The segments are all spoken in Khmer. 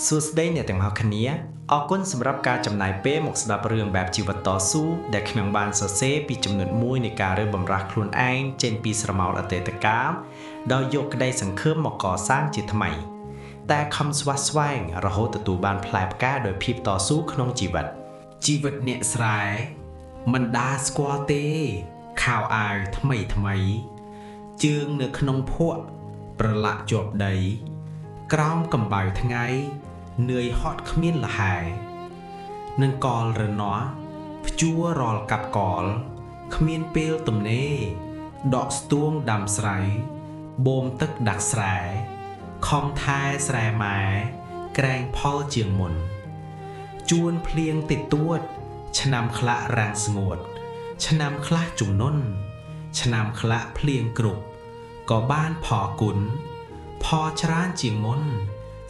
សួស្តីអ្នកទាំងអស់គ្នាអរគុណសម្រាប់ការចំណាយពេលមកស្ដាប់រឿងបែបជីវិតតស៊ូដែលខ្ញុំបានសរសេរពីចំណុចមួយនៃការរើបម្រះខ្លួនឯងចេញពីស្រមោលអតីតកាលដោយយកក្តីសង្ឃឹមមកកសាងជាថ្មីតែខំស្វះស្វែងរហូតទទួលបានផ្លែផ្កាដោយភាពតស៊ូក្នុងជីវិត ជីវិតអ្នកស្រែមិនដាស្គាល់ទេខោអាវថ្មីថ្មីជើងនៅក្នុងភក់ប្រឡាក់ជាប់ដី ក្រោមកម្ដៅថ្ងៃនឿយហត់គ្មានលហែនឹងកលរនាស់ភ្ជួររាល់កាប់កលគ្មានពេលទំនេរដកស្ទួងដាំស្រូវបូមទឹកដាក់ស្រែខំថែស្រែម៉ែក្រែងផលជាងមុនជួនភ្លៀងតិចតួចឆ្នាំខ្លះរាំងស្ងួត ឆ្នាំខ្លះជំនន់ឆ្នាំខ្លះភ្លៀងគ្រប់ក៏បានផលគុណផលច្រើនជាងមុន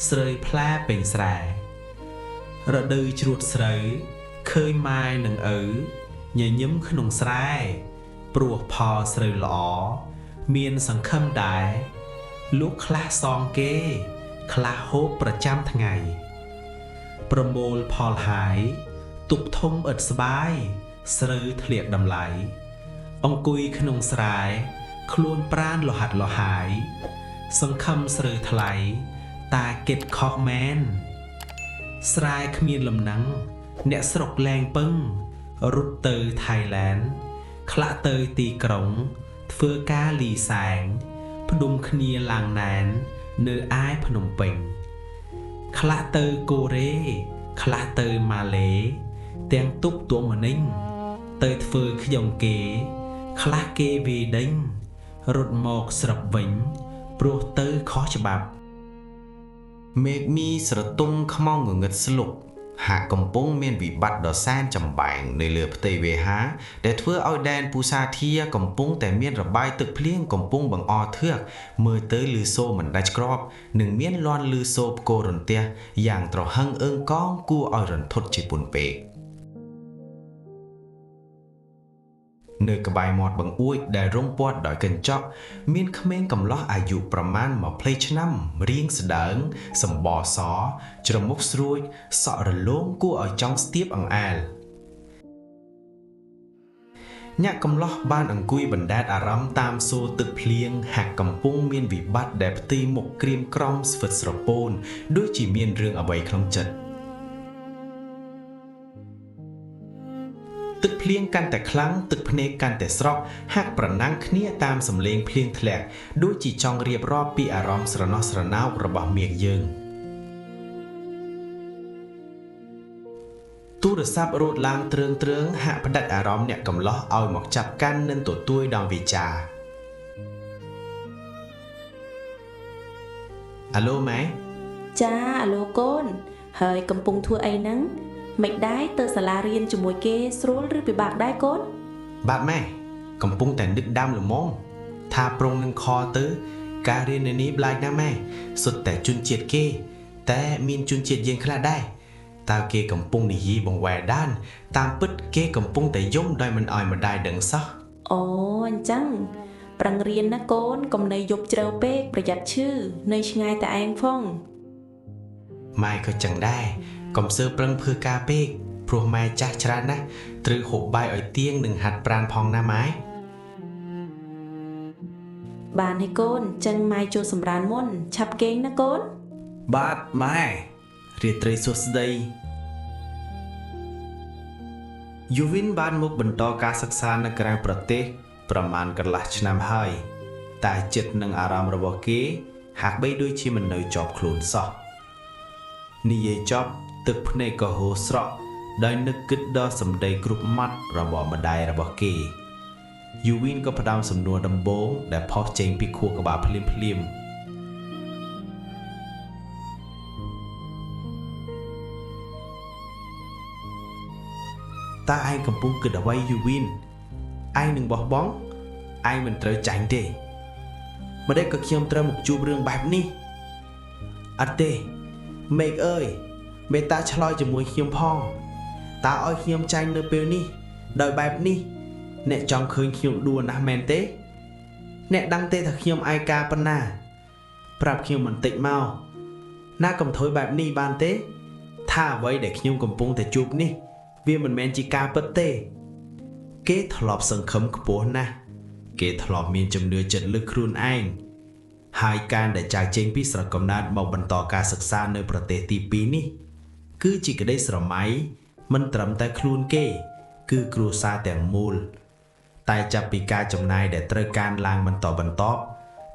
ស្រើយផ្លែពេញស្រែរដូវជ្រួតស្រូវឃើញម៉ែនិងឪញញឹមក្នុងស្រែព្រោះផលស្រូវល្អមានសង្ឃឹមដែរលោកខ្លះសងគេខ្លះហូបប្រចាំថ្ងៃប្រមូលផលហើយទុកធំឥតស្បាយស្រូវធ្លាក់តម្លៃអង្គុយក្នុងស្រែខ្លួនប្រានលោហាត់លោហាយសង្ឃឹមស្រូវថ្លៃតែគិតខុសមែនស្រែគ្មានលំនឹងអ្នកស្រុកលែងពឹងរត់ទៅថៃឡែនខ្លះទៅទីក្រុងធ្វើការលីសែងផ្ដុំគ្នាឡើងណែននៅឯភ្នំពេញខ្លះទៅកូរ៉េខ្លះទៅម៉ាឡេទាំងទុកទួមនិញទៅធ្វើខ្ញុំគេខ្លះគេវាយដេញរត់មកស្រុកវិញព្រោះទៅខុសច្បាប់ មេឃមីស្រទង់ខ្មៅងងឹតស្លុកហាក់កំពុងមានវិបត្តិដ៏សែនចម្បាំងនៅលើផ្ទៃវេហាដែលធ្វើឲ្យដែនពូសាធាកំពុងតែមានរបាយទឹកភ្លៀងកំពុងបង្អរធឿកមើលទៅឮសូរមិនដាច់ក្របនិងមានលាន់ឮសូរផ្គររន្ទះយ៉ាងត្រហឹងអឹងកងគួរឲ្យរន្ធត់ជាពន់ពេកនៅក្បែរមាត់បង្អួចដែលរុំព័ទ្ធដោយកញ្ចក់មានក្មេងកំឡោះអាយុប្រមាណ20ឆ្នាំរាងស្ដើងសម្បសច្រមុះស្រួចសក់រលោងគួរឲ្យចង់ស្ទាបអង្អែលញាក់កំឡោះបានអង្គុយបណ្ដែតអារម្មណ៍តាមសូរទឹកភ្លៀងហាក់កំពុងមានវិបត្តិដែលផ្ទៃមុខក្រៀមក្រំស្វិតស្រពោនដូចជាមានរឿងអ្វីក្នុងចិត្តទឹកភ្លៀងកាន់តែខ្លាំងទឹកភ្នែកកាន់តែស្រក់ហាក់ប្រណាំងគ្នាតាមសំឡេងភ្លៀងធ្លាក់ដូចជាចង់រៀបរាប់ពីអារម្មណ៍ស្រណោះស្រណោករបស់មាគយើងទូរស័ព្ទរត់ឡើងទ្រើងៗហាក់ផ្ដាច់អារម្មណ៍អ្នកកំឡោះឲ្យមកចាប់កាន់និងទទួលដល់វាចាអាឡូម៉ែ ចាអាឡូកូនហើយកំពុងធ្វើអីហ្នឹងមិនដែរទៅសាលារៀនជាមួយគេស្រួលឬពិបាកដែរកូន បាទម៉ែកំពុងតែនឹកដើមល្មមថាប្រុងនឹងខទៅការរៀននៅនេះប្លែកណាស់ម៉ែសុទ្ធតែជនជាតិគេតែមានជនជាតិយើងខ្លះដែរតើគេកំពុងនិយាយបង្វែរដានតាមពិតគេកំពុងតែយំដោយមិនឲ្យម្ដាយដឹងសោះ អូអញ្ចឹងប្រឹងរៀនណាកូនកុំនៅយប់ជ្រៅពេកប្រយ័ត្នឈឺនៅឆ្ងាយតែឯងផង ម៉ែក៏ចឹងដែរកុំសើប្រឹងធ្វើការពេកព្រោះម៉ែចាស់ច្រើនណាស់ត្រូវហូបបាយឲ្យទៀងនិងហាត់ប្រាណផងណាម៉ែ បានហើយកូនចឹងម៉ែចូលសម្រានមុនឆាប់គេងណាកូន បាទម៉ែរាត្រីសួស្តីយូវីនបានមកបន្តការសិក្សានៅក្រៅប្រទេសប្រមាណកន្លះឆ្នាំហើយតែចិត្តនិងអារម្មណ៍របស់គេហាក់បីដូចជាមិននៅជាប់ខ្លួនសោះនិយាយចប់ទឹកភ្នែកក៏ហូរស្រក់ដោយនឹកគិតដល់សម្ដីគ្រប់ម៉ាត់របស់ម្ដាយរបស់គេយូវីនក៏ផ្ដើមសំណួរដំបូងដែលផុសចេញពីខួរក្បាលភ្លាមៗតើឯងកំពុងគិតអ្វីយូវីនឯងនឹងបោះបង់ឯងមិនត្រូវចាញ់ទេម្ដេចក៏ខ្ញុំត្រូវមកជួបរឿងបែបនេះអត់ទេមេឃអើយមេតាឆ្លើយជាមួយខ្ញុំផងតើឲ្យខ្ញុំចាញ់នៅពេលនេះដោយបែបនេះអ្នកចង់ឃើញខ្ញុំដួលណាស់មែនទេអ្នកដឹងទេថាខ្ញុំឯកាប៉ុណ្ណាប្រាប់ខ្ញុំបន្តិចមក ណាកុំធ្វើបែបនេះបានទេថាអ្វីដែលខ្ញុំកំពុងតែជួបនេះវាមិនមែនជាការពិតទេគេធ្លាប់សង្ឃឹមខ្ពស់ណាស់គេធ្លាប់មានជំនឿចិត្តលើខ្លួនឯងហើយការដែលចាកចេញពីស្រុកកំណើតមកបន្តការសិក្សានៅប្រទេសទី2នេះគឺជាក្តីស្រមៃមិនត្រឹមតែខ្លួនគេគឺគ្រួសារទាំងមូលតែចាប់ពីការចំណាយដែលត្រូវការឡើងបន្តបន្ទាប់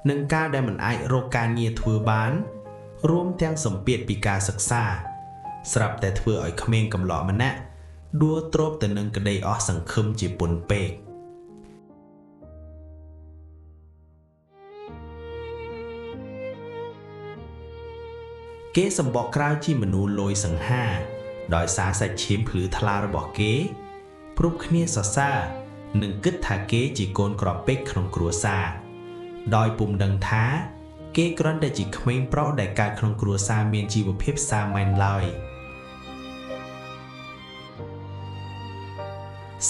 និងការដែលមិនអាចរកការងារធ្វើបានរួមទាំងសម្ពាធពីការសិក្សាស្រាប់តែធ្វើឲ្យក្មេងកំឡោកម្នាក់ដួលទ្របទៅនឹងក្តីអស់សង្ឃឹមជាពន់ពេកគេសម្បកក្រៅជាមនុស្សលយសង្ហាដោយសារសាច់ឈាមភ្លឺថ្លារបស់គេគ្រប់គ្នាសរសើរនិងគិតថាគេជាកូនក្រពេកក្នុងគ្រួសារដោយពុំដឹងថាគេគ្រាន់តែជាក្មេងប្រុសដែលកើតក្នុងគ្រួសារមានជីវភាពសាមញ្ញឡើយ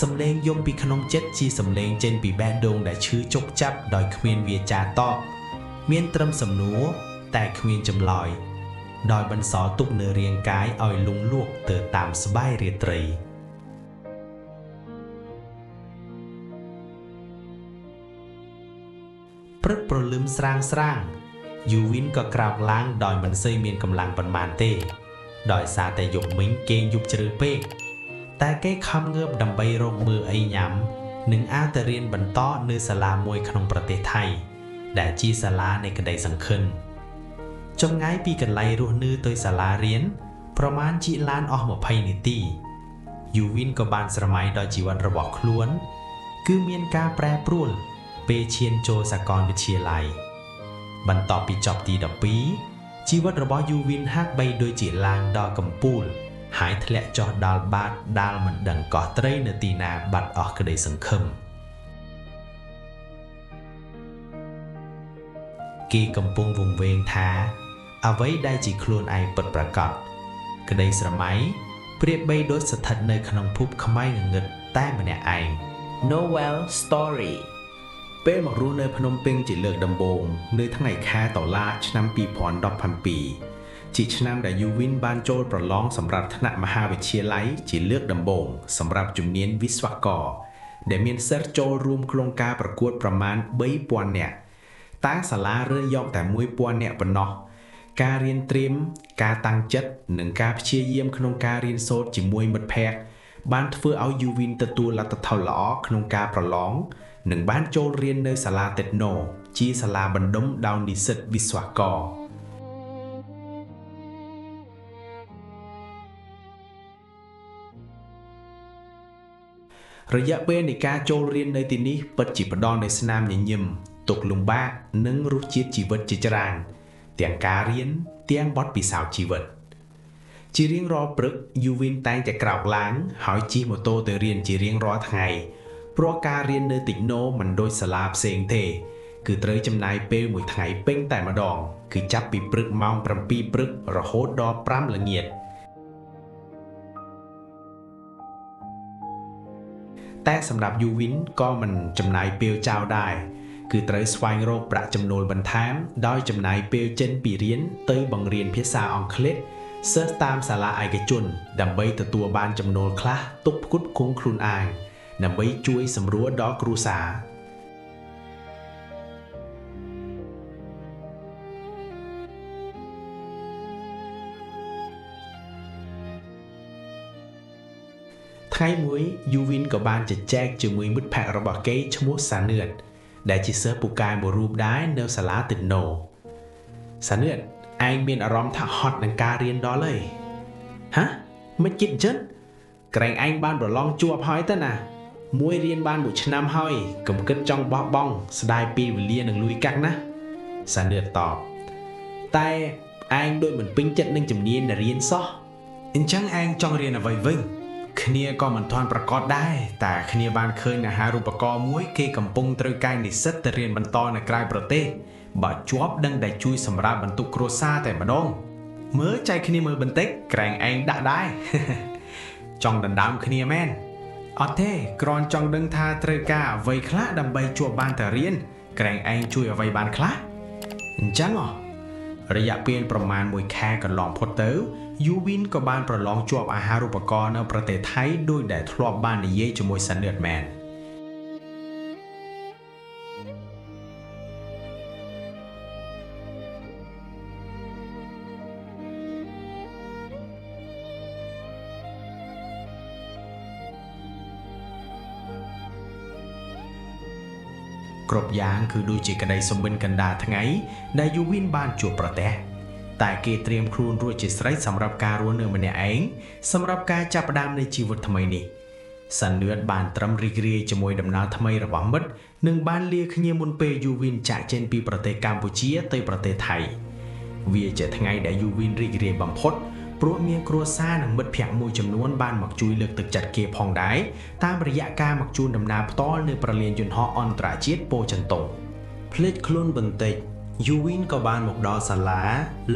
សំឡេងយំពីក្នុងចិត្តជាសំឡេងចេញពីបេះដូងដែលឈឺចុកចាប់ដោយគ្មានវាចាតបមានត្រឹមសំណួរតែគ្មានចម្លើយដោយបន្សល់ទុកនៅរាងកាយឲ្យលង់លក់ទៅតាមស្បែករាត្រីព្រឹកព្រលឹមស្រាងស្រាងយូវីនក៏ក្រោកឡើងដោយមិនសូវមានកម្លាំងប៉ុន្មានទេដោយសារតែយប់មិញគេងយប់ជ្រៅពេកតែគេខំងើបដើម្បីរកមើលអីញ៉ាំនិងអាចទៅរៀនបន្តនៅសាលាមួយក្នុងប្រទេសថៃដែលជាសាលានៃក្តីសង្ឃឹមចម្ងាយពីកន្លែងរស់នៅទៅសាលារៀនប្រមាណជាឡានអស់20នាទីយូវីនក៏បានស្រមៃដល់ជីវិតរបស់ខ្លួនគឺមានការប្រែប្រួលពេលឈានចូលសាកលវិទ្យាល័យបន្ទាប់ពីចប់ទី12ជីវិតរបស់យូវីនហាក់បីដូចជាឡើងដល់កំពូលហើយធ្លាក់ចុះដល់បាតដាល់មិនដឹងកោះត្រីនៅទីណាបាត់អស់ក្តីសង្ឃឹមគេកំពុងវង្វេងថាអ្វីដែលជាខ្លួនឯងពិតប្រាកដក្តីស្រមៃប្រៀបបីដូចស្ថិតនៅក្នុងភពខ្មៅងងឹតតែម្នាក់ឯង Novel Story ពេលមករស់នៅភ្នំពេញជាលើកដំបូងនៅថ្ងៃខែតុលាឆ្នាំ2017ជាឆ្នាំដែលយូវីនបានចូលប្រឡងសម្រាប់ថ្នាក់មហាវិទ្យាល័យជាលើកដំបូងសម្រាប់ជំនាញវិស្វករដែលមានសិស្សចូលរួមក្នុងការប្រកួតប្រមាណ3000នាក់តែសាលារើសយកតែ1000នាក់ប៉ុណ្ណោះការរៀនត្រៀមការតាំងចិត្តនិងការព្យាយាមក្នុងការរៀនសូត្រជាមួយមិត្តភ័ក្តិបានធ្វើឲ្យយូវីនទទួលលទ្ធផលល្អក្នុងការប្រឡងនិងបានចូលរៀននៅសាលាតេកណូជាសាលាបណ្ដុំដោយនិស្សិតវិស្វកររយៈពេលនៃការចូលរៀននៅទីនេះពិតជាផ្ដល់នូវស្នាមញញឹមទុក្ខលំបាកនិងរសជាតិជីវិតជាច្រើនទាំងការរៀនទាំងបទពិសោធន៍ជីវិតជារៀងរាល់ព្រឹកយូវីនតែងតែក្រោកឡើងហើយជិះម៉ូតូទៅរៀនជារៀងរាល់ថ្ងៃព្រោះការរៀននៅតិចណូមិនដូចសាលាផ្សេងទេគឺត្រូវចំណាយពេលមួយថ្ងៃពេញតែម្ដងគឺចាប់ពីព្រឹកម៉ោង7ព្រឹករហូតដល់5ល្ងាចតែសម្រាប់យូវីនក៏មិនចំណាយពេលចោលដែរគឺត្រូវស្វែងរកប្រាក់ចំណូលបន្ថែមដោយចំណាយពេលចេញពីរៀនទៅបង្រៀនភាសាអង់គ្លេសសិស្សតាមសាលាឯកជនដើម្បីទទួលបានចំណូលខ្លះទុកផ្គត់ផ្គង់ខ្លួនឯងដើម្បីជួយសម្រួលដល់គ្រួសារថ្ងៃមួយយូវីនក៏បានជជែកជាមួយមិត្តភ័ក្តិរបស់គេឈ្មោះសានឿតដែលជាសិស្សពូកែមួយរូបដែរនៅសាលាតិណូសានឿតឯងមានអារម្មណ៍ថាហត់នឹងការរៀនដល់ហើយហ៎មិនគិតអញ្ចឹងក្រែងឯងបានប្រឡងជាប់ហើយតើណាមួយរៀនបានមួយឆ្នាំហើយកុំគិតចង់បោះបង់ស្ដាយពេលវេលានឹងលួយកាក់ណាសានឿតតបតែឯងដូចមិនពេញចិត្តនឹងជំនាញដែលរៀនសោះអញ្ចឹងឯងចង់រៀនអ្វីវិញគ្នាក៏មិនទាន់ប្រកបដែរតែគ្នាបានឃើញអាហារូបករណ៍មួយគេកំពុងត្រូវការនិស្សិតទៅរៀនបន្តនៅក្រៅប្រទេសបើជាប់ដឹងតែជួយសម្រាប់បន្ទុកគ្រួសារតែម្ដងមើលចែកគ្នាមើលបន្តិចក្រែងឯងដាក់ដែរចង់ដណ្ដើមគ្នាមែនអត់ទេគ្រាន់ចង់ដឹងថាត្រូវការអ្វីខ្លះដើម្បីជួបបានតែរៀនក្រែងឯងជួយអ្វីបានខ្លះអញ្ចឹង រយៈពេលប្រមាណ1ខែកន្លងផុតទៅយូវីនក៏បានប្រឡងជាប់អាហារូបករណ៍នៅប្រទេសថៃដោយដែលធ្លាប់បាននិយាយជាមួយសានឿតមែនគ្រប់យ៉ាងគឺដូចជាក្តីសម្បិនកណ្ដាលថ្ងៃដែលយូវីនបានជួបប្រទះតែគេត្រៀមខ្លួនរួចជាស្រេចសម្រាប់ការរស់នៅម្នាក់ឯងសម្រាប់ការចាប់ផ្ដើមនៃជីវិតថ្មីនេះសានឿតបានត្រឹមរីករាយជាមួយដំណើរថ្មីរបស់មិត្តនិងបានលាគ្នាមុនពេលយូវីនចាកចេញពីប្រទេសកម្ពុជាទៅប្រទេសថៃវាជាថ្ងៃដែលយូវីនរីករាយបំផុតព្រោះមានគ្រួសារនិងមិត្តភ័ក្តិមួយចំនួនបានមកជួយលើកទឹកចិត្តគេផងដែរតាមរយៈការមកជូនដំណើរផ្ទាល់នៅប្រលានយន្តហោះអន្តរជាតិពោធិ៍ចិនតុងភ្លេចខ្លួនបន្តិចយូវីនក៏បានមកដល់សាលា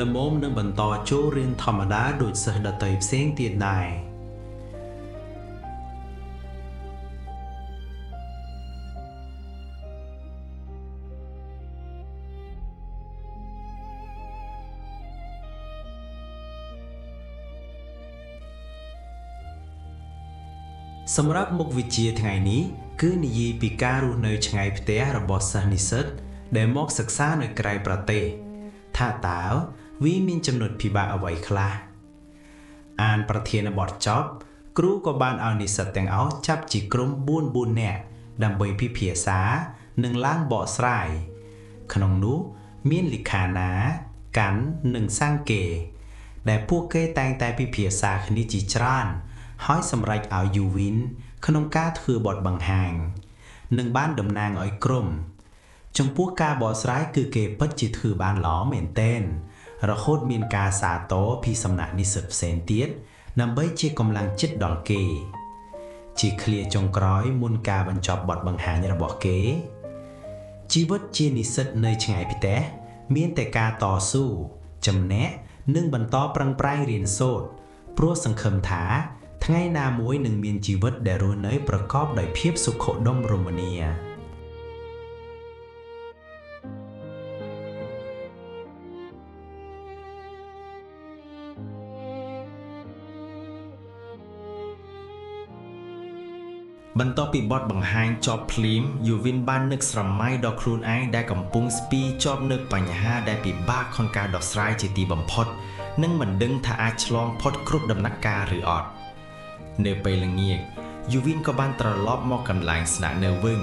ល្មមនឹងបន្តចូលរៀនធម្មតាដូចសិស្សដទៃផ្សេងទៀតដែរសម្រាប់មុខវិជ្ជាថ្ងៃនេះគឺនិយាយពីការរស់នៅឆ្ងាយផ្ទះរបស់សិស្សនិស្សិតដែលមកសិក្សានៅក្រៅប្រទេសថាតើវាមានចំណុចពិបាកអ្វីខ្លះអានប្រធានបទចប់គ្រូក៏បានឲ្យនិស្សិតទាំងអស់ចាប់ជាក្រុម4នាក់ដើម្បីពិភាក្សានិងឡើងបកស្រាយក្នុងនោះមានលិខាណាកាន់និងសង្កេដែលពួកគេតែងតែពិភាក្សាគ្នាជាច្រើនហើយសម្រេចឲ្យយូវីនក្នុងការធ្វើបទបង្ហាញនិងបានតំណាងឲ្យក្រុមចំពោះការបកស្រាយគឺគេពិតជាធ្វើបានល្អមែនទែនរហូតមានការសាទរពីសំណាក់និស្សិតផ្សេងទៀតដើម្បីជាកម្លាំងចិត្តដល់គេជាឃ្លាចុងក្រោយមុនការបញ្ចប់បទបង្ហាញរបស់គេជីវិតជានិស្សិតនៅឆ្ងាយផ្ទះមានតែការតស៊ូចំណេះនិងបន្តប្រឹងប្រែងរៀនសូត្រព្រោះសង្ឃឹមថាថ្ងៃណាមួយនឹងមានជីវិតដែលរស់នៅប្រកបដោយភាពសុខដុមរមនាបន្ទាប់ពីបទបង្ហាញចប់ភ្លាមយូវីនបាននឹកស្រមៃដល់ខ្លួនឯងដែលកំពុងស្ពីជាប់នៅបញ្ហាដែលពិបាកក្នុងការដោះស្រាយជាទីបំផុតនិងមិនដឹងថាអាចឆ្លងផុតគ្រប់ដំណាក់កាលឬអត់នៅពេលល្ងាចយូវីនក៏បានត្រឡប់មកកន្លែងស្នាក់នៅវិញ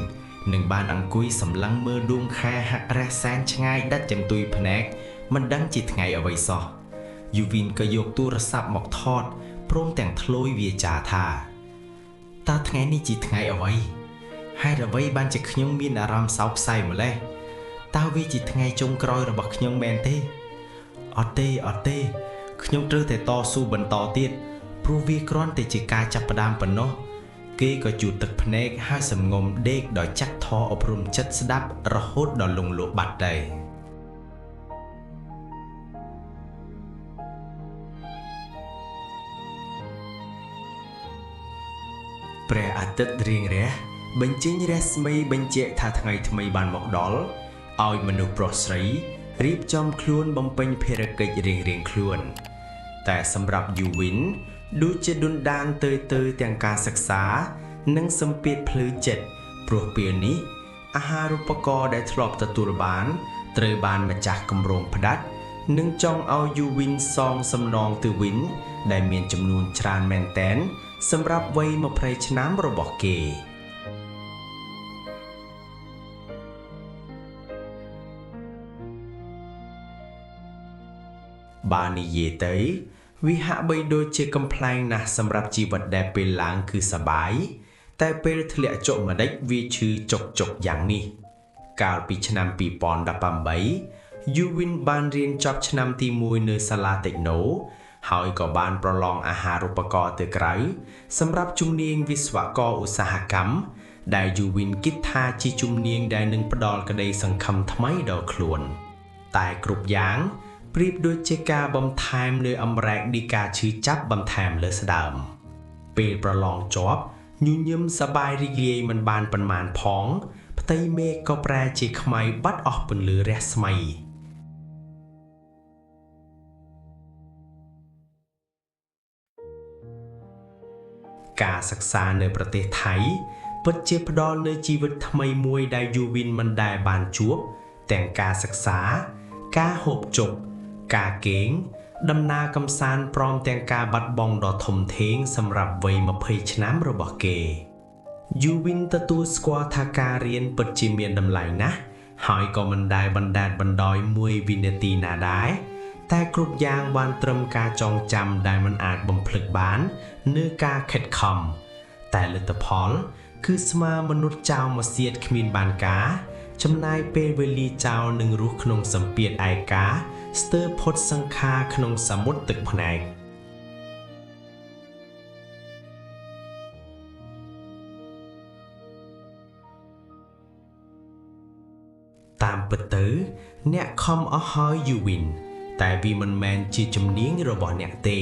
និងបានអង្គុយសម្លឹងមើលដួងខែហាក់រះសែនឆ្ងាយដាច់ចំទុយភ្នែកមិនដឹងជាថ្ងៃអ្វីសោះយូវីនក៏យកទូរស័ព្ទមកថតព្រមទាំងធ្លោយវាចាថាតើថ្ងៃនេះជាថ្ងៃអ្វីហេតុអ្វីបានជាខ្ញុំមានអារម្មណ៍សោកសៅម្ល៉េះតើវាជាថ្ងៃចុងក្រោយរបស់ខ្ញុំមែនទេអត់ទេអត់ទេខ្ញុំត្រូវតែតស៊ូបន្តទៀតព្រោះវាគ្រាន់តែជាការចាប់ផ្ដើមប៉ុណ្ណោះគេក៏ជូតទឹកភ្នែកហើយសំងំដេកដោយចាក់ធរអប់រំចិត្តស្ដាប់រហូតដល់លងលក់បាត់ទៅព្រះអាទិត្យរៀងរះបញ្ចេញរស្មីបញ្ជាក់ថាថ្ងៃថ្មីបានមកដល់ឲ្យមនុស្សប្រុសស្រីរៀបចំខ្លួនបំពេញភារកិច្ចរៀងៗខ្លួនតែសម្រាប់យូវីនដូចជាដុនដានទៅទាំងការសិក្សានិងសម្ពាធផ្លូវចិត្តព្រោះពេលនេះអាហារូបករណ៍ដែលធ្លាប់ទទួលបានត្រូវបានម្ចាស់គម្រោងផ្ដាច់និងចង់ឲ្យយូវីនសងសំណងទៅវិញដែលមានចំនួនច្រើនមែនទែនសម្រាប់វ័យ20ឆ្នាំរបស់គេបើនិយាយទៅវាហាក់បីដូចជាកំប្លែងណាស់សម្រាប់ជីវិតដែលពេលឡើងគឺសប្បាយតែពេលធ្លាក់ចុកម្ដេចវាឈឺចុកយ៉ាងនេះកាលពីឆ្នាំ2018យូវីនបានរៀនចប់ឆ្នាំទី1នៅសាលាតេកណូហើយក៏បានប្រឡងអាហារូបករណ៍ទៅក្រៅសម្រាប់ជំនាញវិស្វករឧស្សាហកម្មដែលយូវីនគិតថាជាជំនាញដែលនឹងផ្ដល់ក្តីសង្ឃឹមថ្មីដល់ខ្លួនតែគ្រប់យ៉ាងប្រៀបដូចជាការបន្ថែមលើអម្រែកនៃការឈឺចាប់បន្ថែមលើស្ដើមពេលប្រឡងជាប់ញញឹមសប្បាយរីករាយមិនបានប៉ុន្មានផងផ្ទៃមេឃក៏ប្រែជាខ្មៅបាត់អស់ពន្លឺរះស្មៃ ការសិក្សានៅប្រទេសថៃពិតជាផ្ដល់នូវជីវិតថ្មីមួយដែលយូវីនមិនដែលបានជួបទាំងការសិក្សា ការហូបចុកការគេងដំណើរកម្សាន្តព្រមទាំងការបាត់បង់ដ៏ធំធេងសម្រាប់វ័យ20ឆ្នាំរបស់គេយូវីនទទួលស្គាល់ថាការរៀនពិតជាមានតម្លៃណាស់ហើយក៏មិនដែលបណ្ដែតបណ្ដោយមួយវិនាទីណាដែរតែគ្រប់យ៉ាងបានត្រឹមការចងចាំដែលមិនអាចបំភ្លេចបាននៅការខិតខំតែលទ្ធផលគឺស្មើមនុស្សចោលមកសៀតគ្មានបានការចំណាយពេលវេលាចោលនឹងរស់ក្នុងសម្ពាធឯកាស្ទើរផុតសង្ខារក្នុងសមុទ្រទឹកភ្នែកតាមពិតទៅអ្នកខំអស់ហើយយូវីនតែវាមិនមែនជាជំនាញរបស់អ្នកទេ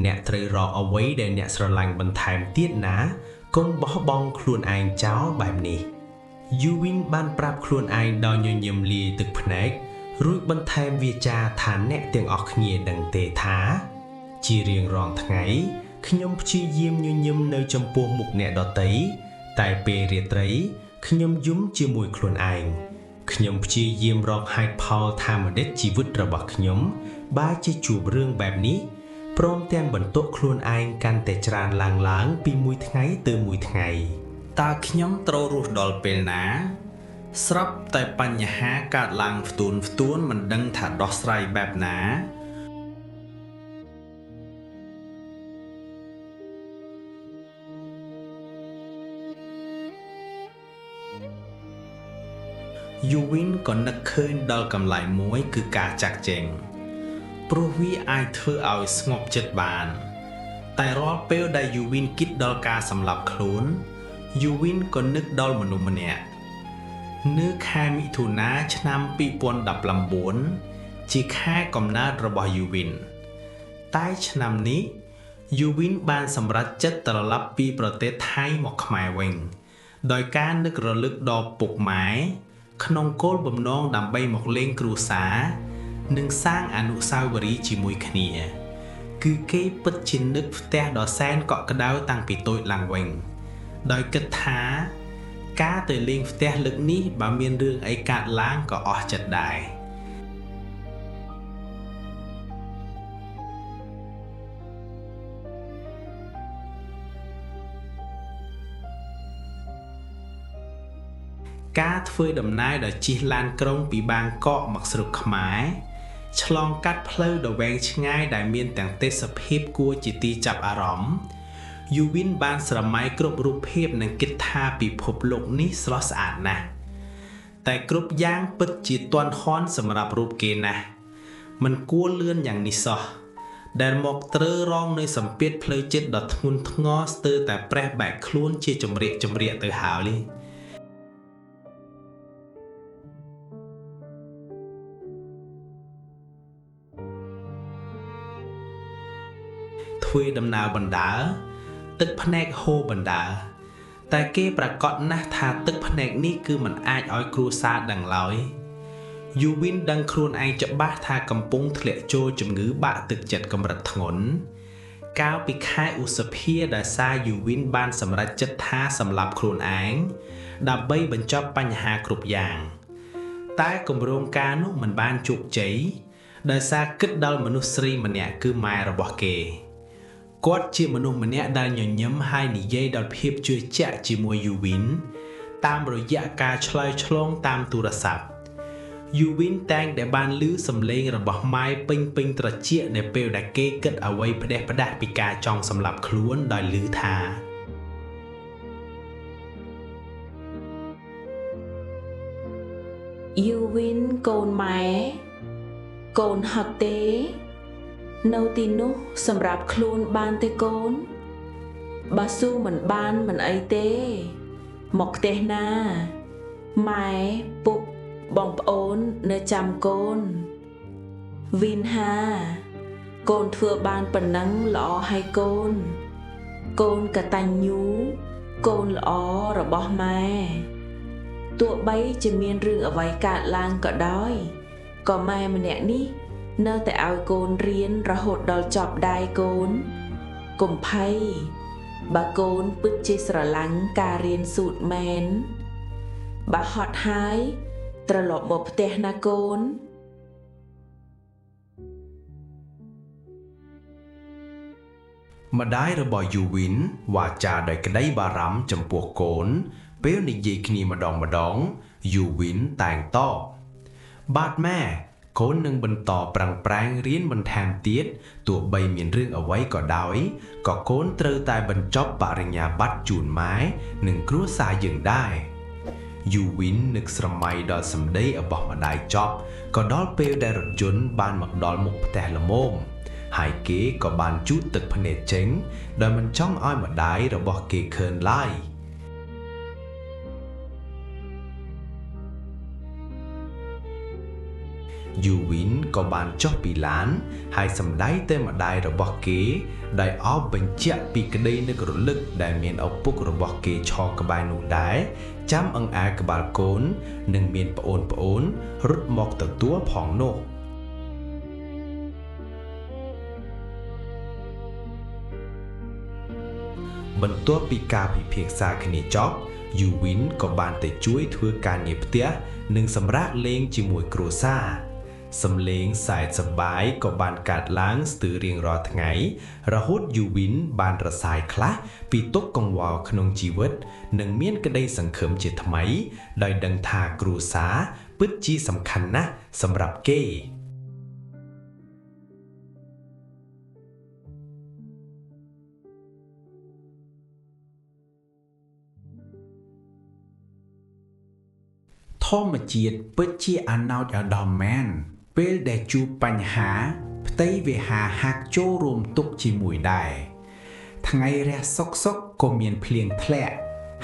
អ្នកត្រូវរកអ្វីដែលអ្នកស្រឡាញ់បន្ថែមទៀតណាកុំបោះបង់ខ្លួនឯងចោលបែបនេះយូវីនបានប្រាប់ខ្លួនឯងដោយញញឹមលាយទឹកភ្នែករួចបន្ថែមវាចាថាអ្នកទាំងអស់គ្នាដឹងទេថាជារៀងរាល់ថ្ងៃខ្ញុំព្យាយាមញញឹមនៅចំពោះមុខអ្នកដទៃតែពេលរាត្រីខ្ញុំយំជាមួយខ្លួនឯងខ្ញុំព្យាយាមរកហេតុផលថាម្តេចជីវិតរបស់ខ្ញុំបែរជាជួបរឿងបែបនេះព្រមទាំងបន្ទោសខ្លួនឯងកាន់តែច្រើនឡើងៗពីមួយថ្ងៃទៅមួយថ្ងៃតើខ្ញុំត្រូវរស់ដល់ពេលណាស្រាប់តែបញ្ហាកើតឡើងផ្ទួនៗមិនដឹងថាដោះស្រាយបែបណាយូវីនក៏នឹកឃើញដល់កម្លែងមួយគឺការចាក់ចែងព្រោះវាអាចធ្វើឲ្យស្ងប់ចិត្តបានតែរាល់ពេលដែលយូវីនគិតដល់ការសម្លាប់ខ្លួនយូវីនក៏នឹកដល់មនុស្សម្នាក់នៅខែមិថុនាឆ្នាំ2019ជាខែកំណើតរបស់យូវីនតែឆ្នាំនេះយូវីនបានសម្រេចចិត្តត្រឡប់ពីប្រទេសថៃមកខ្មែរវិញដោយការនឹករលឹកដល់ពុកម៉ែក្នុងគោលបំណងដើម្បីមកលេងគ្រួសារនិងសាងអនុស្សាវរីយ៍ជាមួយគ្នាគឺគេពិតជានឹកផ្ទះដ៏សែនកក់ក្ដៅតាំងពីតូចឡើងវិញដោយគិតថាការទៅលេងផ្ទះលើកនេះបើមានរឿងអីកើតឡើងក៏អស់ចិត្តដែរការធ្វើដំណើរដោយជិះឡានក្រុងពីបាងកកមកស្រុកខ្មែរឆ្លងកាត់ផ្លូវដ៏វែងឆ្ងាយដែលមានទាំងទេសភាពគួរជាទីចាប់អារម្មណ៍យូវីនបានស្រមៃគ្រប់រូបភាពនិងគិតថាពិភពលោកនេះស្រស់ស្អាតណាស់តែគ្រប់យ៉ាងពិតជាទាន់ហន់សម្រាប់រូបគេណាស់មិនគួរលឿនយ៉ាងនេះសោះដែលមកត្រូវរងនៅសម្ពាធផ្លូវចិត្តដ៏ធ្ងន់ធ្ងរស្ទើរតែប្រេះបែកខ្លួនជាចម្រៀកទៅហើយធ្វើដំណើរបណ្ដើទឹកភ្នែកហូរបណ្ដើតែគេប្រកាសណាស់ថាទឹកភ្នែកនេះគឺមិនអាចឲ្យគ្រួសារដឹងឡើយយូវីនដឹងខ្លួនឯងច្បាស់ថាកំពុងធ្លាក់ចូលជំងឺបាក់ទឹកចិត្តកម្រិតធ្ងន់កាលពីខែឧសភាដែលសារយូវីនបានសម្រេចចិត្តថាសម្លាប់ខ្លួនឯងដើម្បីបញ្ចប់បញ្ហាគ្រប់យ៉ាងតែគម្រោងការនោះមិនបានជោគជ័យដោយសារគិតដល់មនុស្សស្រីម្នាក់គឺម៉ែរបស់គេគាត់ជាមនុស្សម្នាក់ដែលញញឹមហើយនិយាយដល់ភាពជឿជាក់ជាមួយយូវីនតាមរយៈការឆ្លើយឆ្លងតាមទូរស័ព្ទយូវីនតែងតែបានឮសំឡេងរបស់ម៉ែពេញត្រចៀកនៅពេលដែលគេគិតអ្វីផ្ដេសផ្ដាស់ពីការចង់សម្លាប់ខ្លួនដោយឮថាយូវីនកូនម៉ែកូនហត់ទេនៅទីនោះសម្រាប់ខ្លួនបានទេកូនបើស៊ូមិនបានមិនអីទេមកផ្ទះណាម៉ែពុកបងប្អូននៅចាំកូនវីនហាកូនធ្វើបានប៉ុណ្ណឹងល្អហើយកូនកូនកតញ្ញូកូនល្អរបស់ម៉ែទោះបីជាមានរឿងអ្វីកើតឡើងក៏ដោយក៏ម៉ែម្នាក់នេះនៅតែឲ្យកូនរៀនរហូតដល់ចប់ដែរកូនកុំភ័យ បើកូនពិតជាស្រឡាញ់ការរៀនសូត្រមែនបើហត់ហើយត្រឡប់មកផ្ទះណាកូន ម្ដាយរបស់យូវីនវាចាដោយក្តីបារម្ភចំពោះកូន ពេលនិយាយគ្នាម្ដងម្ដងយូវីនតែងតបបាទម៉ែកូននឹងបន្តប្រឹងប្រែងរៀនបន្ថែមទៀតទោះបីមានរឿងអ្វីក៏ដោយក៏កូនត្រូវតែបញ្ចប់បរិញ្ញាបត្រជូនម៉ែនិងគ្រួសារយើងដែរយូវីននឹកស្រមៃដល់សម្ដីរបស់ម្ដាយចប់ក៏ដល់ពេលដែលរថយន្តបានមកដល់មុខផ្ទះល្មមហើយគេក៏បានជូតទឹកភ្នែកចេញដោយមិនចង់ឲ្យម្ដាយរបស់គេឃើញឡើយយូវីនក៏បានចុះពីឡានហើយសម្ដែងទៅម្ដាយរបស់គេដោយអោបបញ្ជាក់ពីក្តីនឹករលឹកដែលមានឪពុករបស់គេឈរក្បែរនោះដែរចាំអង្អែលក្បាលកូននិងមានប្អូនប្អូនរត់មកទទួលផងនោះបន្ទាប់ពីការពិភាក្សាគ្នាចប់យូវីនក៏បានទៅជួយធ្វើការងារផ្ទះនិងសម្រាកលេងជាមួយគ្រួសារសំឡេងសែនសប្បាយក៏បានកើតឡើងស្ទើររៀងរាល់ថ្ងៃរហូតយូវីនបានរសាយខ្លះពីទុក្ខកង្វល់ក្នុងជីវិតនិងមានក្តីសង្ឃឹមជាថ្មីដោយដឹងថាគ្រួសារពិតជាសំខាន់ណាស់សម្រាប់គេ ធម្មជាតិពិតជាអាណោចអាដំមែនពេលដែលជួបបញ្ហាផ្ទៃវេហាហាក់ចូលរួមទុកជាមួយដែរថ្ងៃរះសុកសុកក៏មានភ្លៀងធ្លាក់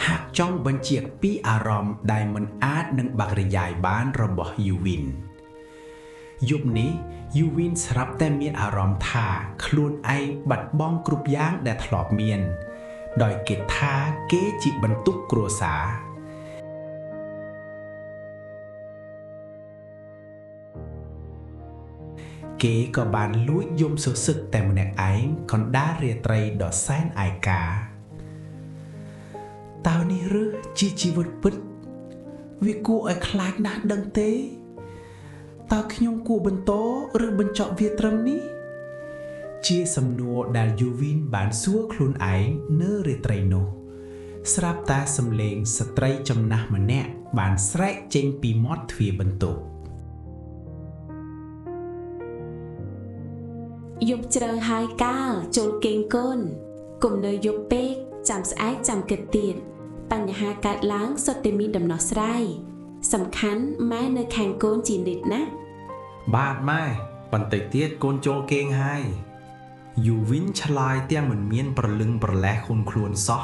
ហាក់ចង់បញ្ជាក់ពីអារម្មណ៍ដែលមិនអាចនឹងបាក់រយាយបានរបស់យូវីនយប់នេះយូវីនស្រាប់តែមានអារម្មណ៍ថាខ្លួនឯងបាត់បង់គ្រប់យ៉ាងដែលធ្លាប់មានដោយគេថាគេជាបន្ទុកគ្រួសារគេក៏បានលួចយំសសឹកតែម្នាក់ឯងកណ្ដាលរាត្រីដ៏សែនឯកាតើនេះឬជាជីវិតពិតវាគួរឲ្យខ្លាចណាស់ដឹងទេតើខ្ញុំគួរបន្តឬបញ្ចប់វាត្រឹមនេះជាសំណួរដែលយូវីនបានសួរខ្លួនឯងនៅរាត្រីនោះស្រាប់តែសំឡេងស្ត្រីចំណាស់ម្នាក់បានស្រែកចេញពីមាត់ទ្វារបន្ទប់ យប់ជ្រៅហើយកាលចូលគេងកូនកុំនៅយប់ពេកចាំស្អែកចាំគិតទៀតបញ្ហាកើតឡើងសុទ្ធតែមានដំណោះស្រាយសំខាន់ម៉ែនៅខាងកូនជានិច្ចណា បាទម៉ែបន្តិចទៀតកូនចូលគេងហើយយូវីនឆ្លើយទាំងមិនមានប្រលឹងប្រលេះខ្លួនខ្លួនសោះ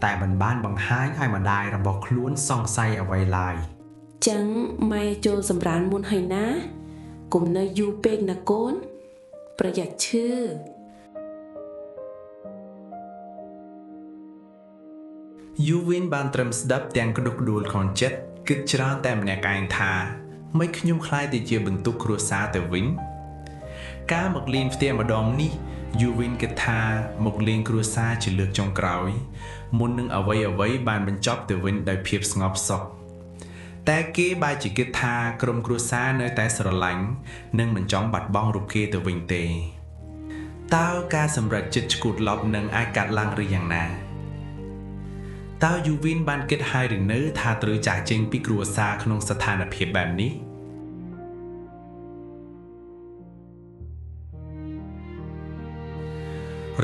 តែមិនបានបង្ហាញឲ្យម្ដាយរបស់ខ្លួនសង្ស័យអ្វីឡើយ ចឹងម៉ែចូលសម្រានមុនហើយណាកុំនៅយូរពេកណាកូនប្រយ័ត្នឈឺ យូវីនបានត្រឹមស្ដាប់ទាំងក្ដុកក្ដួលក្នុងចិត្តគិតច្រើនតែម្នាក់ឯងថាមិនខ្ញុំក្លាយទៅជាបន្ទុកគ្រួសារទៅវិញការមកលេងផ្ទះម្ដងនេះយូវីនគិតថាមកលេងគ្រួសារជាលើកចុងក្រោយមុននឹងអ្វីអ្វីបានបញ្ចប់ទៅវិញដោយភាពស្ងប់សុខតែគេបែរជាគិតថាក្រុមគ្រួសារនៅតែស្រឡាញ់និងមិនចង់បាត់បង់រូបគេទៅវិញទេតើការសម្រេចចិត្តឆ្កួតឡប់នឹងអាចកាត់ឡើងឬយ៉ាងណាតើយូវីនបានគិតហើយឬនៅថាត្រូវចាកចេញពីគ្រួសារក្នុងស្ថានភាពបែបនេះ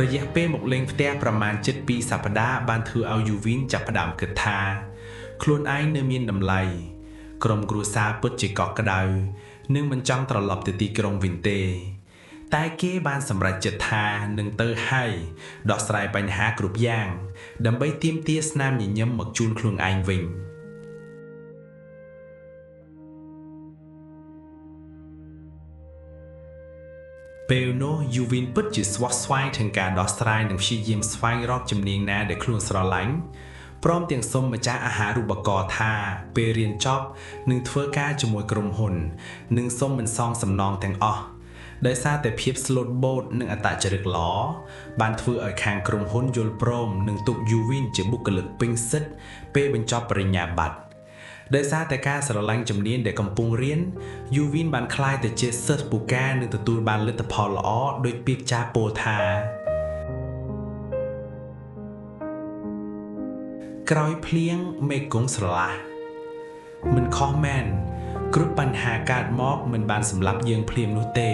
រយៈពេលមកលេងផ្ទះប្រមាណជិត2សប្តាហ៍បានធ្វើឲ្យយូវីនចាប់ផ្ដើមគិតថាខ្លួនឯងនៅមានតម្លៃក្រុមគ្រួសារពិតជាកក់ក្ដៅនិងមិនចង់ត្រឡប់ទៅទីក្រុងវិញទេតែគេបានសម្រេចចិត្តថានឹងទៅហើយដោះស្រាយបញ្ហាគ្រប់យ៉ាងដើម្បីទាមទារស្នាមញញឹមមកជូនខ្លួនឯងវិញពេលនោះយូវីនពិតជាស្វះស្វែងถึงការដោះស្រាយនិងព្យាយាមស្វែងរកជំនាញណាដែលខ្លួនស្រឡាញ់ព្រមទាំងសុំម្ចាស់អាហារូបករណ៍ថាពេលរៀនចប់នឹងធ្វើការជាមួយក្រុមហ៊ុននិងសុំមិនសងសំណងទាំងអស់ ដោយសារតែភាពស្លូតបូតនិងអត្តចរិតល្អបានធ្វើឲ្យខាងក្រុមហ៊ុនយល់ព្រមនិងទុកយូវីនជាបុគ្គលិកពេញសិទ្ធិពេលបញ្ចប់បរិញ្ញាបត្រដោយសារតែការស្រឡាញ់ជំនាញដែលកំពុងរៀនយូវីនបានក្លាយទៅជាសិស្សពូកែនិងទទួលបានលទ្ធផលល្អដោយពាក្យចាស់ពោលថាក្រោយភ្លៀងមេគង្គស្រឡះមិនខុសមែនគ្រប់បញ្ហាកើតមកមិនបានសម្លាប់យើងភ្លាមនោះទេ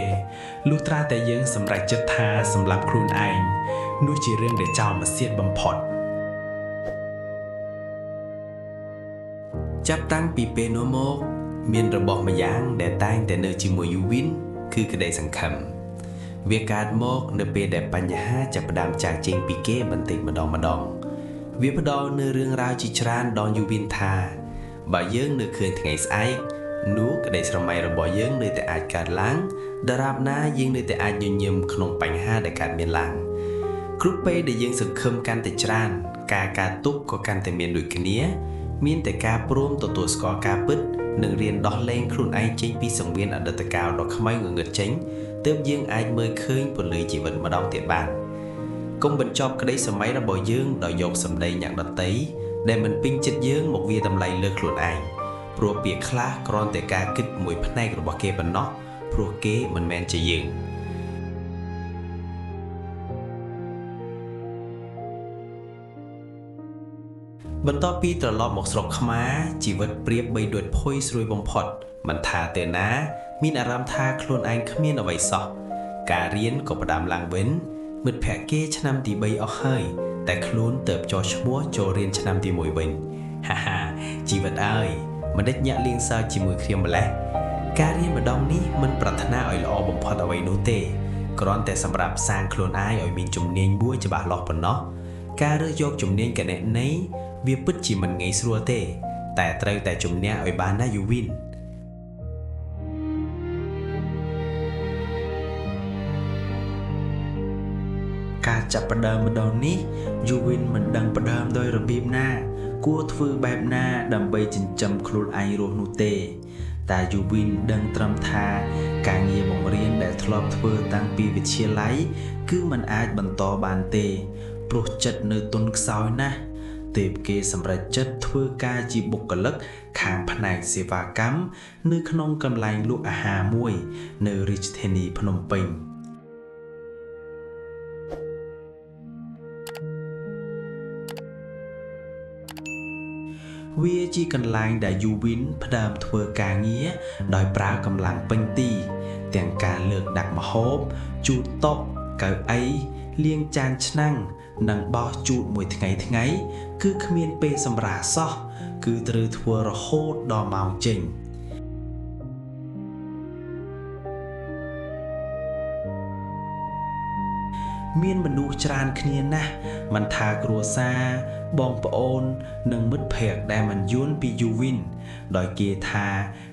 លុះត្រាតែយើងសម្រេចចិត្តថាសម្លាប់ខ្លួនឯងនោះជារឿងដែលចោលមកសៀតបំផុតចាប់តាំងពីពេលនោះមកមានរបស់ម្យ៉ាងដែលតែងតែនៅជាមួយយូវីនគឺក្តីសង្ឃឹមវាកើតមកនៅពេលដែលបញ្ហាចាប់ផ្ដើមចាកចេញពីគេបន្តិចម្ដងម្ដងវាផ្ដល់នូវរឿងរ៉ាវជាច្រើនដល់យូវីនថាបើយើងនៅឃើញថ្ងៃស្អែកនោះក្តីស្រមៃរបស់យើងនៅតែអាចកើតឡើងដរាបណាយើងនៅតែអាចញញឹមក្នុងបញ្ហាដែលកើតមានឡើងគ្រប់ពេលដែលយើងសង្ឃឹមកាន់តែច្រើនការកើតទុក្ខក៏កាន់តែមានដូចគ្នាមានតែការព្រមទទួលស្គាល់ការពិតនិងរៀនដោះលែងខ្លួនឯងចេញពីសង្វៀនអតីតកាលដ៏ខ្មៅងងឹតចេញទើបយើងអាចមើលឃើញពន្លឺជីវិតម្ដងទៀតបានកុំបញ្ចប់ក្តីសម័យរបស់យើងដោយយកសម្ដីអ្នកដទៃដែលមិនពេញចិត្តយើងមកវាតម្លៃលើខ្លួនឯងព្រោះពាក្យខ្លះគ្រាន់តែការគិតមួយផ្នែករបស់គេប៉ុណ្ណោះព្រោះគេមិនមែនជាយើងបន្ទាប់ពីត្រឡប់មកស្រុកខ្មែរជីវិតប្រៀបបីដូចភុយស្រួយបំផុតមិនថាទេណាមានអារម្មណ៍ថាខ្លួនឯងគ្មានអ្វីសោះការរៀនក៏ផ្ដើមឡើងវិញមិត្តភក្តិគេឆ្នាំទី3អស់ហើយតែខ្លួនទៅចោះឈ្មោះចូលរៀនឆ្នាំទី1វិញហាហាជីវិតអើយមិនដេចញាក់លៀងសើចជាមួយគ្នាម្លេះការរៀនម្ដងនេះមិនប្រាថ្នាឲ្យល្អបំផុតអ្វីនោះទេគ្រាន់តែសម្រាប់សាងខ្លួនឯងឲ្យមានជំនាញមួយច្បាស់លាស់ប៉ុណ្ណោះការរើសយកជំនាញគណនេយ្យវាពិតជាមិនងាយស្រួលទេតែត្រូវតែជំនះឲ្យបានណាយូវីនការចាប់ផ្ដើមម្ដងនេះយូវីនមិនដឹងផ្ដើមដោយរបៀបណាគួរធ្វើបែបណាដើម្បីចិញ្ចឹមខ្លួនឯងរស់នោះទេតែយូវីនដឹងត្រឹមថាការងារបង្រៀនដែលធ្លាប់ធ្វើតាំងពីវិទ្យាល័យគឺមិនអាចបន្តបានទេព្រោះចិត្តនៅទន់ខ្សោយណាស់ទើបគេសម្រេចចិត្តធ្វើការជាបុគ្គលិកខាងផ្នែកសេវាកម្មនៅក្នុងកន្លែងលក់អាហារមួយនៅរាជធានីភ្នំពេញវាជាកន្លែងដែលយូវីនផ្ដើមធ្វើការងារដោយប្រើកម្លាំងពេញទីទាំងការលើកដាក់ម្ហូបជូតតុកៅអីលាងចានឆ្នាំងនិងបោសជូតមួយថ្ងៃគឺគ្មានពេលសម្រាកសោះគឺត្រូវធ្វើរហូតដល់ម៉ោងចេញមានមនុស្សច្រើនគ្នាណាស់មិនថាគ្រួសារបងប្អូននិងមិត្តភក្តិដែលមិនយួនពីយូវីនដោយគេថា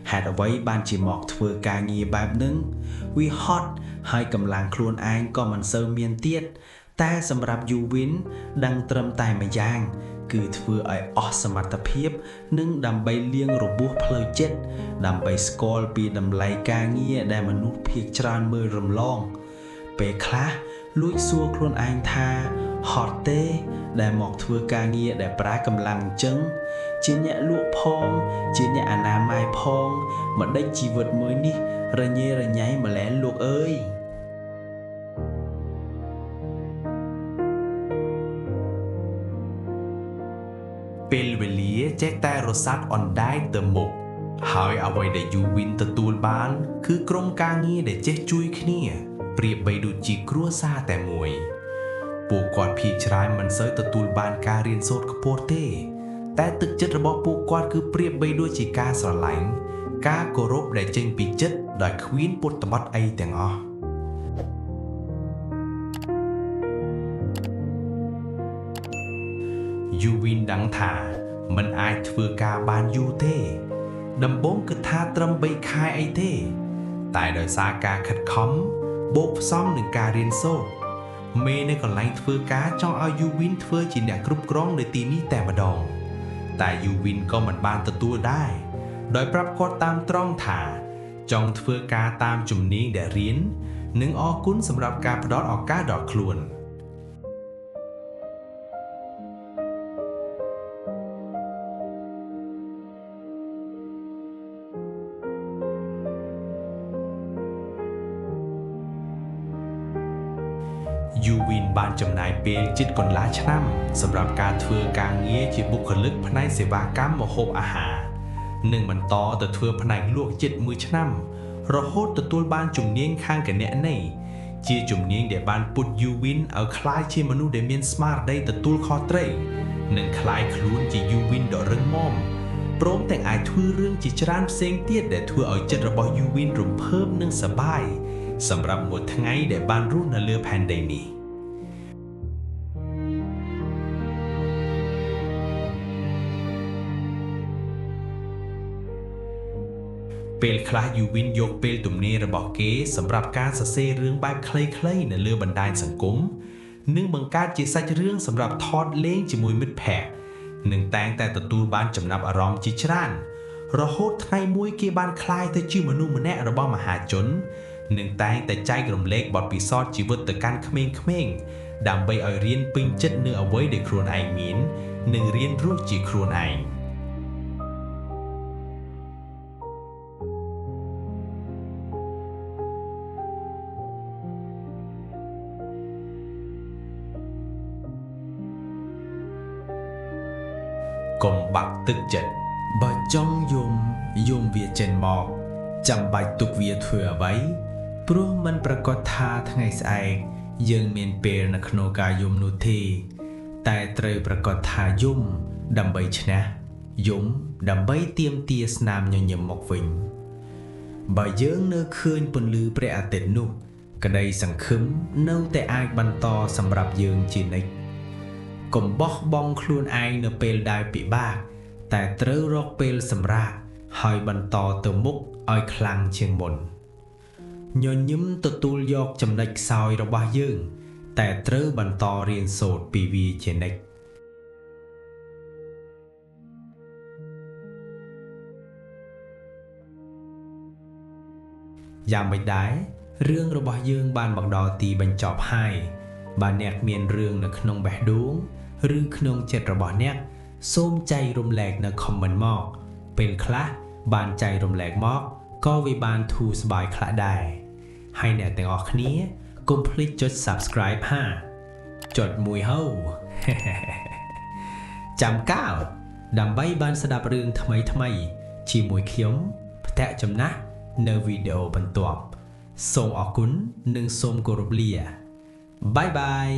ហេតុអ្វីបានជាមកធ្វើការងារបែបនឹងវាហត់ហើយកម្លាំងខ្លួនឯងក៏មិនសូវមានទៀតតែសម្រាប់យូវីនដឹងត្រឹមតែម្យ៉ាងគឺធ្វើឲ្យអស់សមត្ថភាពនិងដើម្បីលាងរបួសផ្លូវចិត្តដើម្បីស្គាល់ពីតម្លៃការងារដែលមនុស្សភាគច្រើនមើលរំលងពេលខ្លះលួចសួរខ្លួនឯងថាហត់ទេដែលមកធ្វើការងារដែលប្រើកម្លាំងអញ្ចឹងជាអ្នកលក់ផងជាអ្នកអនាម័យផងមិនដេចជីវិតមួយនេះរញ៉េរញ៉ៃម្ល៉េះលោកអើយពេលវេលាចេះតែរសាត់អណ្ដែតទៅមុខហើយអ្វីដែលយូវីនទទួលបានគឺក្រុមការងារដែលចេះជួយគ្នាប្រៀបបីដូចជាគ្រួសារតែមួយពួកគាត់ភាគច្រើនមិនសូវទទួលបានការរៀនសូត្រខ្ពស់ទេតែទឹកចិត្តរបស់ពួកគាត់គឺប្រៀបបីដូចជាការស្រឡាញ់ការគោរពដែលចេញពីចិត្តដោយគ្មានពុតបត់អីទាំងអស់យូវីនដឹងថាមិនអាចធ្វើការបានយូរទេដំបូងគិតថាត្រឹម3ខែអីទេតែដោយសារការខិតខំបូកផ្សំនឹងការរៀនសូត្រមេនៅកន្លែងធ្វើការចង់ឲ្យយូវីនធ្វើជាអ្នកគ្រប់គ្រងនៅទីនេះតែម្ដងតែយូវីនក៏មិនបានទទួលដែរដោយប្រាប់គាត់តាមត្រង់ថាចង់ធ្វើការតាមជំនាញដែលរៀន និងអរគុណសម្រាប់ការផ្ដល់ឱកាសដល់ខ្លួន យូវីនបានចំណាយពេលជិតកន្លះឆ្នាំសម្រាប់ការធ្វើការងារជាបុគ្គលិកផ្នែកសេវាកម្មម្ហូបអាហារនិងបន្តទៅធ្វើផ្នែកលក់ជិត1ឆ្នាំរហូតទទួលបានជំនាញខាងគណនេយ្យជាជំនាញដែលបានពុតយូវីនឲ្យក្លាយជាមនុស្សដែលមានស្មារតីទទួលខុសត្រូវនិងក្លាយខ្លួនជាយូវីនដ៏រឹងមាំព្រមទាំងអាចធ្វើរឿងជាច្រើនផ្សេងទៀតដែលធ្វើឲ្យចិត្តរបស់យូវីនរំភើបនិងសប្បាយសម្រាប់មួយថ្ងៃដែលបានរស់នៅលើផែនដីនេះពេលខ្លះយូវីនយកពេលទំនេររបស់គេសម្រាប់ការសរសេររឿងបែបខ្លីៗនៅលើបណ្ដាញសង្គមនិងបង្កើតជាសាច់រឿងសម្រាប់ថតលេងជាមួយមិត្តភក្តិនិងតែងតែទទួលបានចំណាប់អារម្មណ៍ជាច្រើនរហូតថ្ងៃមួយគេបានក្លាយទៅជាមនុស្សម្នាក់របស់មហាជននិងតែងតែចែករំលែកបទពិសោធន៍ជីវិតទៅកាន់ក្មេងៗដើម្បីឲ្យរៀនពេញចិត្តនៅអ្វីដែលខ្លួនឯងមាននិងរៀនរស់ជាខ្លួនឯងកុំបាក់ទឹកចិត្ត បើចង់យំយំវាចេញមកចាំបាច់ទុកវាធ្វើអ្វីព្រោះมันប្រកាសថាថ្ងៃស្អែកយើងមានពេលនៅក្នុងការយំនោះទេតែត្រូវប្រកាសថាយំដើម្បីឈ្នះយំដើម្បីទាមទារស្នាមញញឹមមកវិញបើយើងនៅឃើញពន្លឺព្រះអាទិត្យនោះក្តីសង្ឃឹមនៅតែអាចបន្តសម្រាប់យើងជានិច្ចកុំបោះបង់ខ្លួនឯងនៅពេលដែលពិបាកតែត្រូវរកពេលសម្រាកហើយបន្តទៅមុខឲ្យខ្លាំងជាងមុនញញឹមទទួលយកចំណុចខ្សោយរបស់យើងតែត្រូវបន្តរៀនសូត្រពីវាជានិច្ចយ៉ាងម៉េចដែររឿងរបស់យើងបានមកដល់ទីបញ្ចប់ហើយបើអ្នកមានរឿងនៅក្នុងបេះដូងឬក្នុងចិត្តរបស់អ្នកសូមចែករំលែកនៅ comment មកពេលខ្លះបានចែករំលែកមកក៏វាបានធូរស្បើយខ្លះដែរហើយអ្នកទាំងអស់គ្នាកុំភ្លេចចុច Subscribe ហាចុចមួយហូចាំកាលដើម្បីបានស្ដាប់រឿងថ្មីៗជាមួយខ្ញុំផ្ទះចំណាស់នៅវីដេអូបន្ទាប់សូមអរគុណនិងសូមគោរពលាបាយបាយ